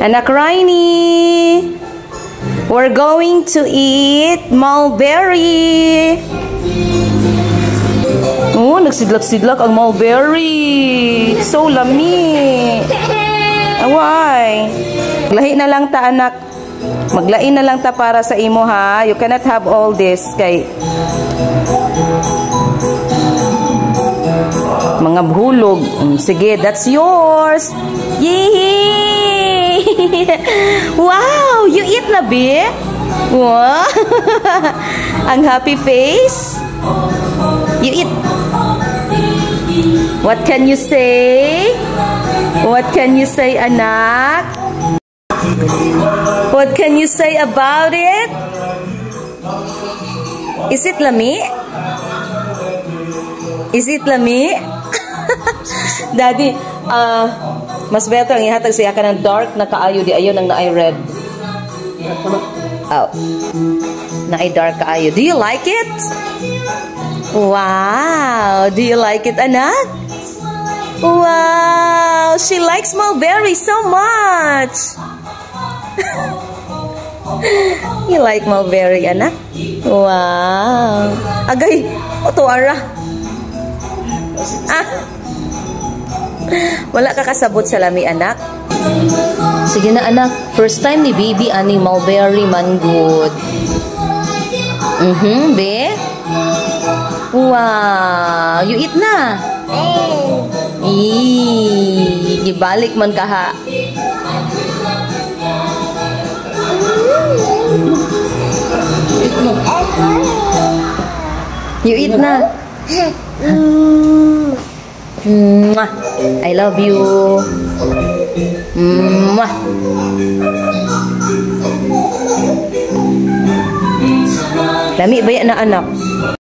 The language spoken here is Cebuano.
Anak Riney, we're going to eat mulberry. Oh, nagsidlak-sidlak ang mulberry. It's so lami. Why? Lahi na lang ta, anak. Maglain na lang ta para sa imo, ha. You cannot have all this kay mga hulog. Sige, that's yours. Yee! Wow! You eat na, be? Wow! Ang happy face. You eat. What can you say? What can you say, anak? What can you say about it? Is it lami? Is it lami? Daddy, mas better ang ihatag siya ka ng dark na kaayo di ayo nang naay red. Oh. Naay dark kaayo. Do you like it? Wow! Do you like it, anak? Wow! She likes mulberry so much! You like mulberry, anak? Wow! Agay! Oto ara! Ah! Wala ka kasabot sa lami, anak? Sige na, anak. First time ni baby ani mulberry man good. Be? Wow! You eat na? Eee, gibalik man ka ha. Eat na. You eat na. Mwah. I love you. Mwah. Lami ba yan na, anak?